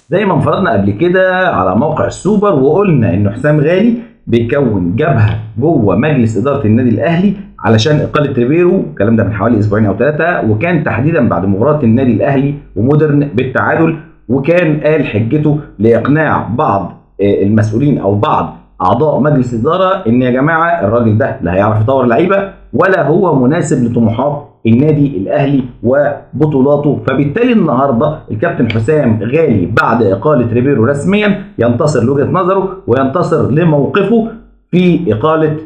زي ما انفردنا قبل كده على موقع السوبر وقلنا ان حسام غالي بيكون جبهة جوه مجلس ادارة النادي الاهلي علشان اقاله ريبيرو، الكلام ده من حوالي اسبوعين او 3، وكان تحديدا بعد مباراة النادي الاهلي ومودرن بالتعادل، وكان قال حجته لاقناع بعض المسؤولين او بعض اعضاء مجلس الادارة ان يا جماعة الراجل ده لا هيعرف يطور لعيبة ولا هو مناسب لطموحات النادي الاهلي وبطولاته. فبالتالي النهارده الكابتن حسام غالي بعد اقاله ريبيرو رسميا ينتصر لوجهه نظره وينتصر لموقفه في اقاله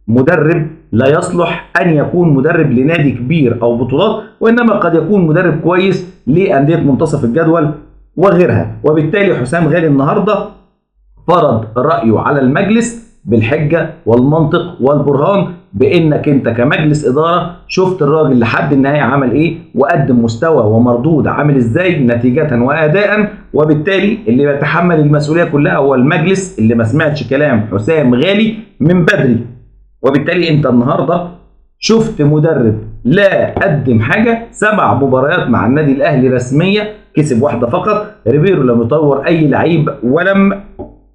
مدرب لا يصلح ان يكون مدرب لنادي كبير او بطولات، وانما قد يكون مدرب كويس لانديه منتصف الجدول وغيرها. وبالتالي حسام غالي النهارده فرض رأيه على المجلس بالحجة والمنطق والبرهان، بانك انت كمجلس ادارة شفت الراجل لحد النهاية عمل ايه وقدم مستوى ومردود عامل ازاي نتيجة واداء، وبالتالي اللي بيتحمل المسؤولية كلها هو المجلس اللي ما سمعتش كلام حسام غالي من بدري. وبالتالي انت النهارده شفت مدرب لا قدم حاجة، 7 مباريات مع النادي الاهلي رسمية كسب واحدة فقط، ريبيرو لم يطور اي لعيب ولم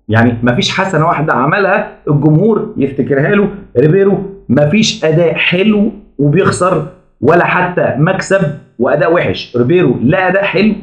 يعني مفيش حسنه واحدة عملها الجمهور يفتكرها له، ريبيرو مفيش اداء حلو وبيخسر ولا حتى مكسب واداء وحش، ريبيرو لا اداء حلو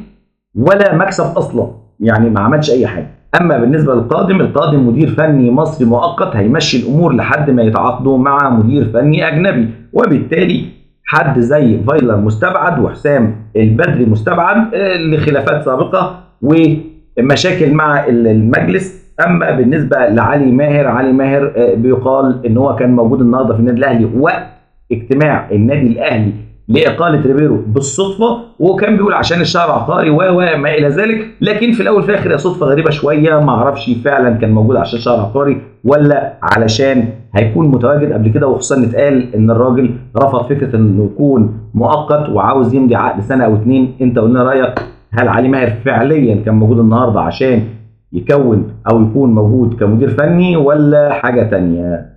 ولا مكسب اصلا، يعني ما عملش اي حاجة. اما بالنسبة للقادم، القادم مدير فني مصري مؤقت هيمشي الامور لحد ما يتعاقدوا مع مدير فني اجنبي، وبالتالي حد زي فايلر مستبعد وحسام البدري مستبعد لخلافات سابقه ومشاكل مع المجلس. اما بالنسبة لعلي ماهر، علي ماهر بيقال ان هو كان موجود النهارده في النادي الاهلي وقت اجتماع النادي الاهلي لاقاله ريبيرو بالصدفة، وكان بيقول عشان الشهر عقاري وما الى ذلك، لكن في الاول في الاخر هي صدفة غريبة شوية، ما اعرفش فعلا كان موجود عشان الشهر عقاري ولا علشان هيكون متواجد قبل كده، وخصوصا اتقال ان الراجل رفض فكرة انه يكون مؤقت وعاوز يمضي عقد سنة او 2. انت قلنا رايك، هل علي ماهر فعليا كان موجود النهارده عشان يكون او يكون موجود كمدير فني ولا حاجة تانية؟